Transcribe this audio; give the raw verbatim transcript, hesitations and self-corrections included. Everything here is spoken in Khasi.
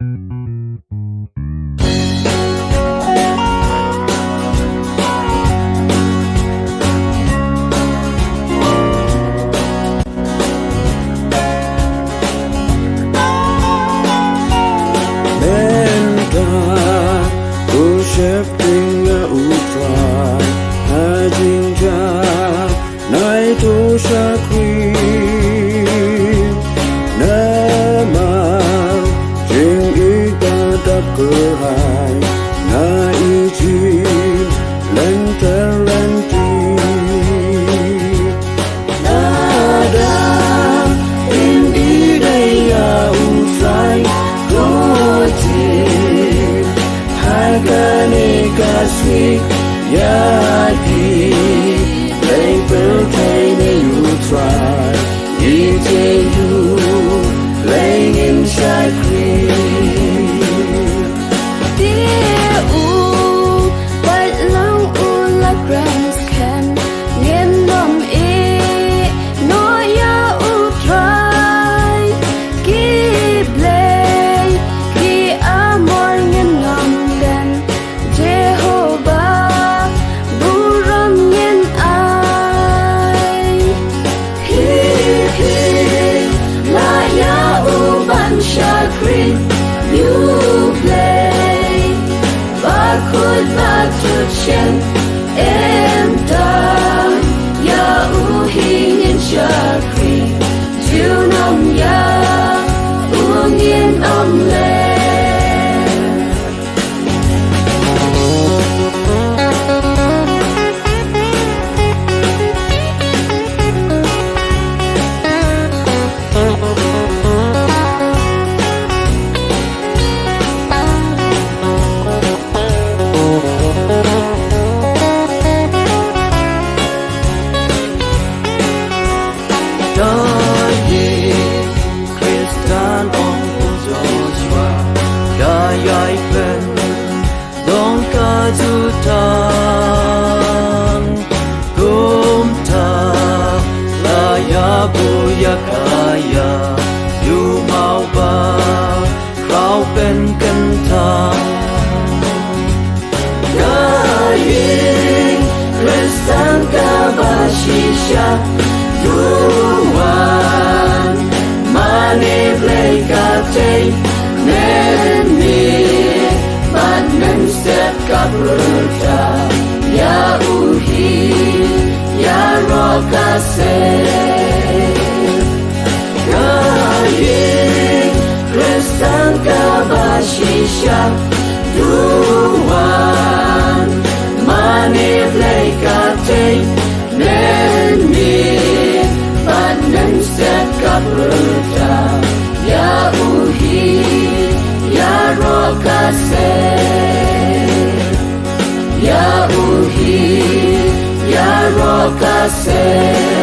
Mynta u sheptieng ïa u Trai ha jingjia, nai to shakri. Namar jingïeit ba dap kyrhai, nga ïeit lynter lynti. Lada phin dei ïa u Trai, to jied ha kane ka sngi, ïa ki Blei pyrthei ne u Trai, ïeit ïa u Blei ngin shakri. Te u peit lang u la kren skhem, ngin ym ïeh noh ïa u Trai. Ki blei ki Amor ngin ym don, Jehobah burom ngin ai. Phi, phi lah ïa u ban shakri ïa u Blei bakhuid ba kut shen, ym tang ïa u hi ngin shakri, junom ïa u ngin ym leh. Da ïing Khristan ong u Joshua, da ïai pynlong ka jutang. Kumta la ïa buh ïa ka ïa u maw ba khraw pynkyntang. Ka ïing Khristan kaba shisha, duwan mane Blei ka tei, mynmiet bad mynstep ka pyrta ïa u hi, ïaroh ka seh. Ka ïing Khristan kaba shisha, duwan mane Blei ka tei, mynmiet bad mynstep ka pyrta ïa u hi, ïaroh ka seh. Ïa u hi, ïaroh ka seh.